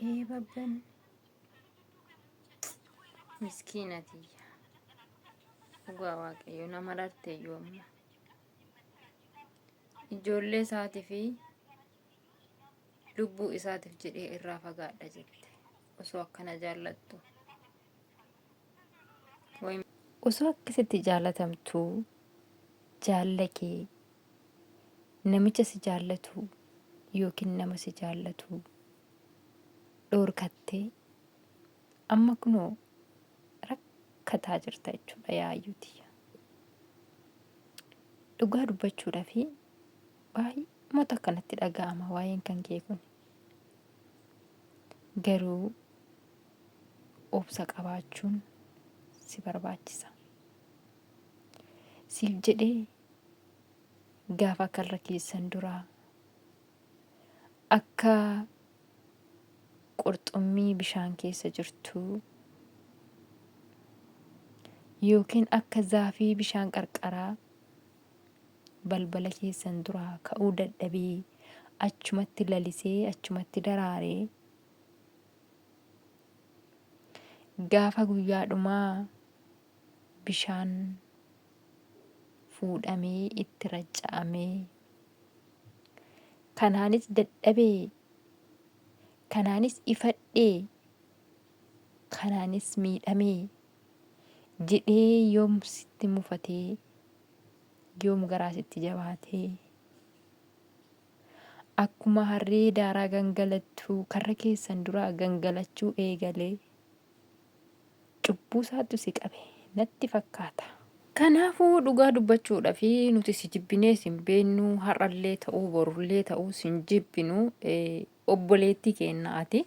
Ee babban miskiina tiyya. Dhugaa waaqayyo nama rarte iyyuu amma. Ijoollee isaatii fi lubbuu isaatiif jedhee irraa fagaadha jette. Osoo akkana jaallattu. Osoo akkasitti jaalatamtuu jaalla kee namicha si jaallatu yookiin nama si jaallatu dhoorkattee amma kunoo rakkataa jirta jechuudha yaa ayyuu tiyya. Dhugaa dubbachuudhafi baay'ee takka natti dhaga'ama waa'een kan kee kun. Garuu obsa qabaachuun si barbaachisa. Siif jedhee gaafa karra keessan duraa akka qurxummii bishaan keessa jirtuu yookiin akka zaafii bishaan qarqaraa balbala keessan duraa ka'uu dadhabee achumatti lalisee achumatti daraaree gaafa guyyaa dhumaa bishaan fuudhamee itti racca'amee kanaanis dadhabee kanaanis ifadhee kanaanis miidhamee jedhee yoom sitti mufatee yoom garaa sitti jabaatee akkuma harree daaraa gangalattuu karra keessan duraa gangalachuu eegalee cubbuu isaatu si qabe natti fakkaata. Kanaafuu dhugaa dubbachuudhaaf nuti si jibbinee sin beennu har'allee ta'uu borullee ta'uu sin jibbinu obboleettii keenna ati.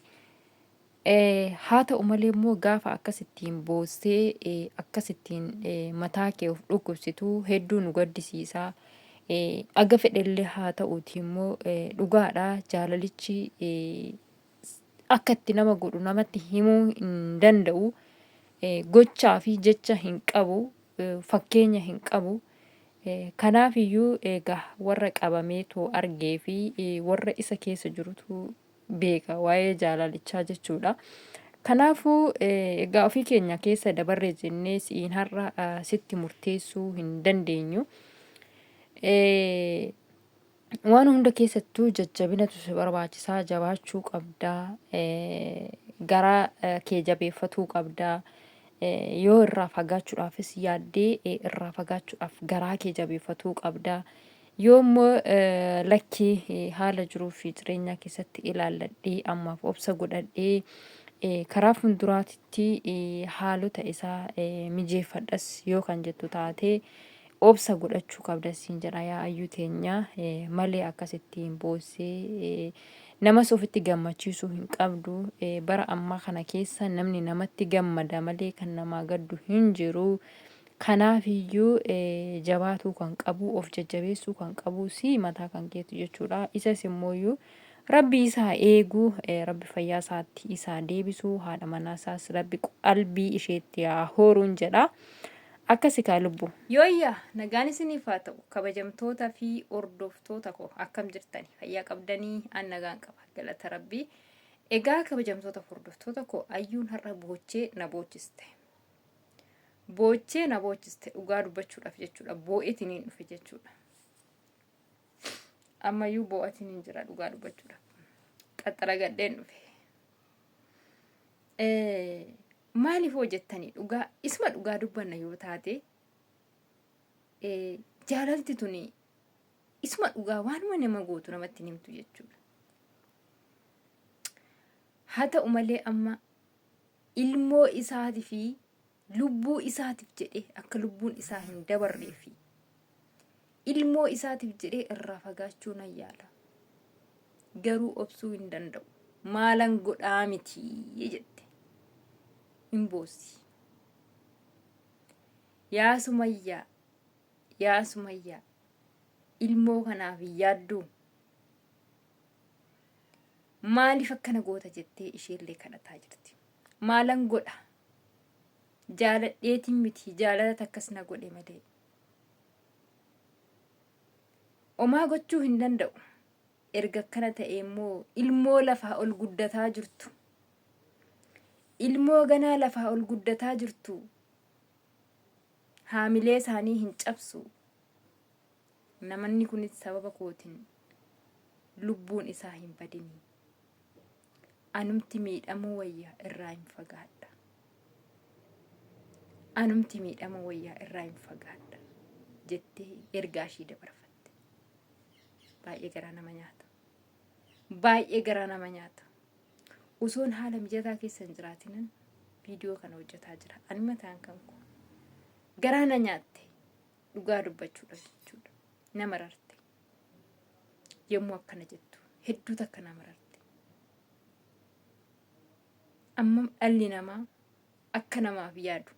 Haa ta'u malee immoo gaafa akkasittiin boossee akkasittiin mataa kee of dhukkubsitu hedduu nu gaddisiisa. Aga fedhellee haa ta'uuti immoo dhugaadha jaalalichi akka itti nama godhu namatti himuu hin danda'u. Gochaa fi jecha hin qabu. Fakkeenya hin qabu. Kanaaf iyyuu egaa warra qabameetoo argee fi warra isa keessa jirutu beeka waa'ee jaalalichaa jechuudha. Kanaafuu egaa ofii keenya keessa dabarre jennee si'iin har'a sitti murteessuu hin dandeenyu. Waan hunda keessattuu jajjabinatu si barbaachisaa jabaachuu qabdaa garaa kee jabeeffatuu qabdaa yoo irraa fagaachuudhaafis yaaddee irraa fagaachuudhaaf garaa kee jabeeffatuu qabdaa yoo immoo lakkii haala jiruu fi jireenyaa keessatti ilaalladhee ammaaf obsa godhadhee karaa fuulduraatitti haalota isaa mijeeffadhas yoo kan jettu taate Obsa godhachuu qabda siin jedha yaa ayyuu teenya malee akkasittiin boossee namas ofitti gammachiisuu hin qabdu bara ammaa kana keessa namni namatti gammada malee kan namaa gaddu hin jiru kanaafiyyuu jabaatuu kan qabu of jajjabeessuu kan qabu si mataa kan keetu jechuudha isas immooyyuu rabbi isaa eegu rabbi fayyaa isaatti isaa deebisu haadha manaa isaas rabbi qalbii isheetti haa horuun jedha. Akkasi kaa lubbu. Yooyyaa nagaan isiniif haa ta'u kabajamtoota fi hordoftoota koo akkam jirtani fayyaa qabdanii an nagaan qaba galata rabbii egaa kabajamtoota fi hordoftoota koo ayyuun har'a boochee na boochiste boochee na boochiste dhugaa dubbachuudhaaf jechuudha boo'eetiniin dhufe jechuudha ammayyuu boo'atiniin jira dhugaa dubbachuudhaaf qaxxara gadheen dhufe. Maaliif hoo jettanii dhugaa isuma dhugaa dubbanna yoo taate jaalalti tuni isuma dhugaa waanuma nama gootu namatti hin himtu jechuudha. Haa ta'u malee amma ilmoo isaatii fi lubbuu isaatiif jedhee akka lubbuun isaa hin dabarree fi ilmoo isaatiif jedhee irraa fagaachuu nan yaala. Garuu obsuu hin danda'u. Maalan godhaa miti jette. Hin boossi. Yaa Sumayyaa, yaa Sumayyaa, ilmoo kanaaf hin yaadduu? Maaliif akkana goota jettee isheellee kadhataa jirti. Maalan godha? Jaaladheetiin miti jaalala takkas na godhe malee. Omaa gochuu hin danda'u. Erga akkana ta'e immoo ilmoo lafaa ol guddataa jirtu. Ilmoo ganaa lafaa ol guddataa jirtu haamilee isaanii hin cabsu. Namanni kunis sababa kootiin lubbuun isaa hin badini. Anumti miidhamuu wayya irraa hin fagaadha. Anumti miidhamuu wayya irraa hin fagaadha jettee ergaa ishii dabarfatte. Baay'ee garaa nama nyaata. Baay'ee garaa nama nyaata. Osoon haala mijataa keessa hin jiraatinan viidiyoo kana hojjetaa jira. Ani mataan kan koo. Garaa na nyaatte. Dhugaa dubbachuudha jechuudha. Na mararte. Yommuu akkana jettu hedduu takka na mararte. Ammam dhalli namaa akka namaaf yaadu.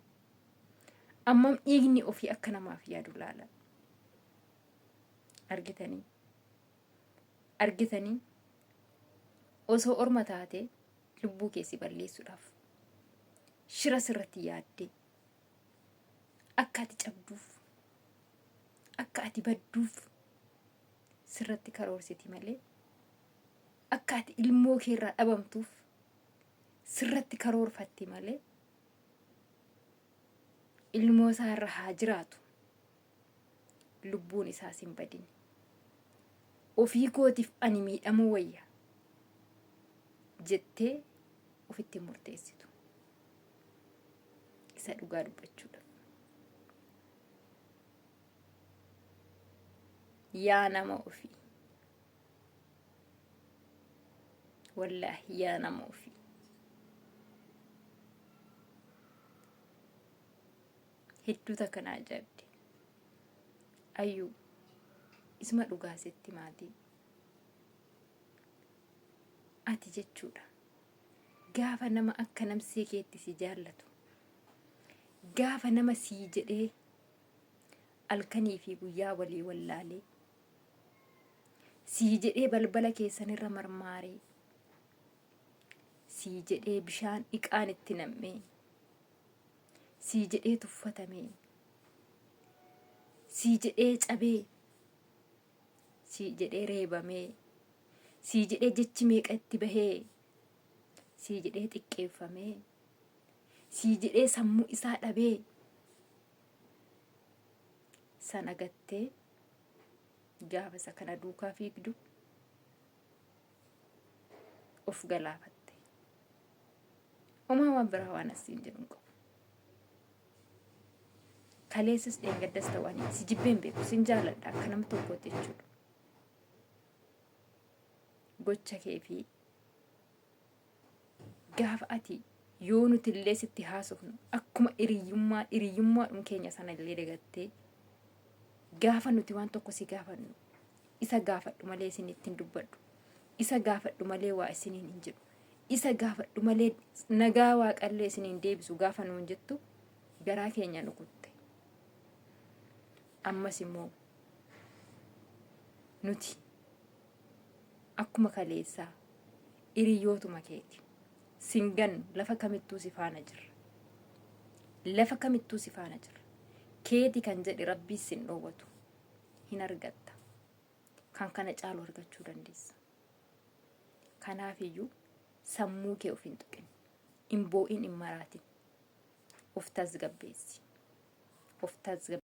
Ammam dhiigni ofii akka namaaf yaadu laala. Argitanii. Argitanii osoo orma taate lubbuu kee si balleessuudhaaf shira sirratti yaaddee akka ati cabduuf akka ati badduuf sirratti karoorsiti malee akka ati ilmoo kee irraa dhabamtuuf sirratti karoorfatti malee ilmoo isaa irra haa jiraatu lubbuun isaas hin badin. Ofii kootiif ani miidhamuu wayya jettee ofitti hin murteessitu. Isa dhugaa dubbachuudhaaf. Yaa nama ofii. Wallaahi yaa nama ofii. Hedduu takka na ajaa'ibde. Ayyuu isuma dhugaa sitti maatii. Ati jechuudha. Gaafa nama akka namsee keetti si jaallatu. Gaafa nama sii jedhee alkanii fi guyyaa walii wallaalee. Sii jedhee balbala keessanirra marmaaree. Sii jedhee bishaan dhiqaan itti nammee. Sii jedhee tuffatamee. Sii jedhee cabee. Sii jedhee reebamee. Sii jedhee jechi meeqa itti bahee. Sii jedhee xiqqeeffamee. Sii jedhee sammuu isaa dhabee. Sana gattee gaafa isa kana duukaa fiigdu of galaafatte. Homaa waan biraa waan asiin jedhu hin qabu. Kaleessas dheengaddas ta'u ani si jibbee hin beeku sin jaaladha akka nama tokkootti jechuudha. Gocha kee fi gaafa ati yoo nuti illee sitti haasofnu akkuma hiriyyummaa hiriyyummaadhuma keenya sana illee dagattee gaafa nuti waan tokko si gaafannu isa gaafadhu malee isinitti hin dubbadhu isa gaafadhu malee waa isiniin hin jedhu isa gaafadhu malee nagaa waaqallee isiniin deebisu gaafa nuun jettu garaa keenya nu kutte ammas immoo nuti akkuma kaleessaa hiriyootuma keeti sin gannu lafa kamittuu si faana jirra lafa kamittuu si faana jirra keeti kan jedhe rabbiis sin dhoowwatu hin argatta. Kan kana caalu argachuu dandeessa. Kanaafiyyuu sammuu kee of hin tuqin. Hin boo'in hin maraatin. Of tasgabbeessi. Of tasgabbeessi.